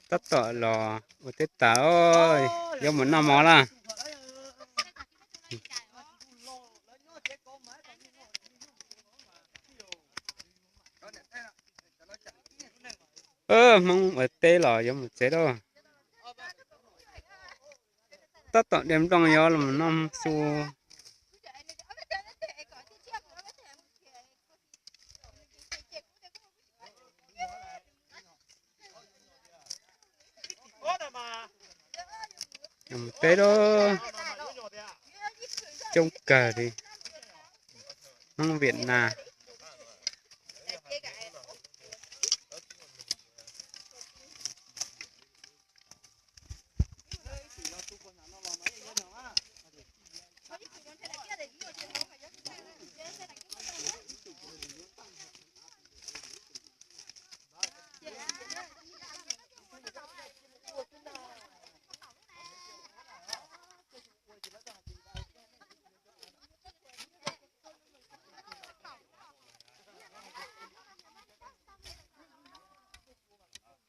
Tab tom los ua teb tas, yuav mus noj mov lawm. Hmoob ua teb los yuav mus tsev lawm. Tab tom de nplooj yuav los noj su. Mus teb lawm, coob kawg li, Hmoob Vietnam.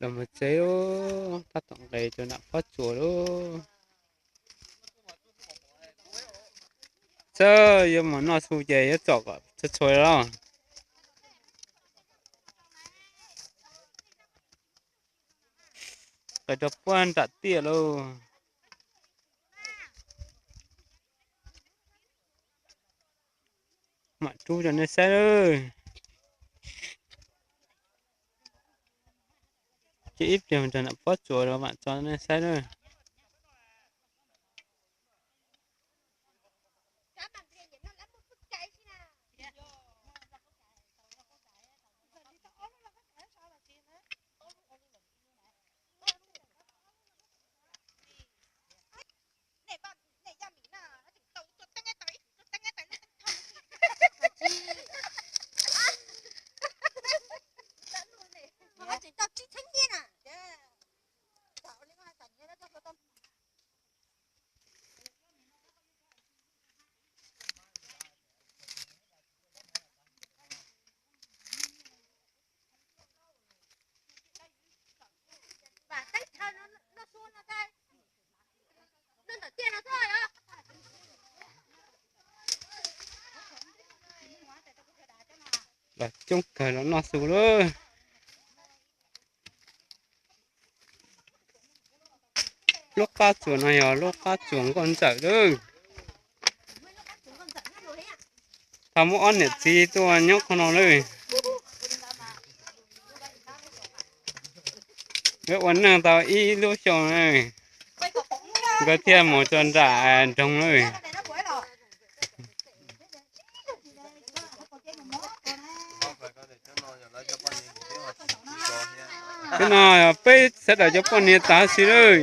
Los mus tsev, tab tom nqes rau nram pob tsuas lawm. Txawm yuav mus noj su ces yuav tsom kom txhua txhua los. Nqes rau puag nram tiaj lauj. Mam rub rau nej saib lawm. Ces ib pliag mus rau nram pob tsuas los mam tso nej saib lawm. Los coob kawg los noj su lawm. Lub qab tsuas no yog lub qab tsuas nkauj ntxawm lawm. Tau muab ob niam txiv tuaj nyob qhov no lawm. Nkawd ua neej tau ib lub xyoo, nkawd thiaj mus rau nram nroog lawm. Tej no peb sawv daws cov poj niam tas si lawm.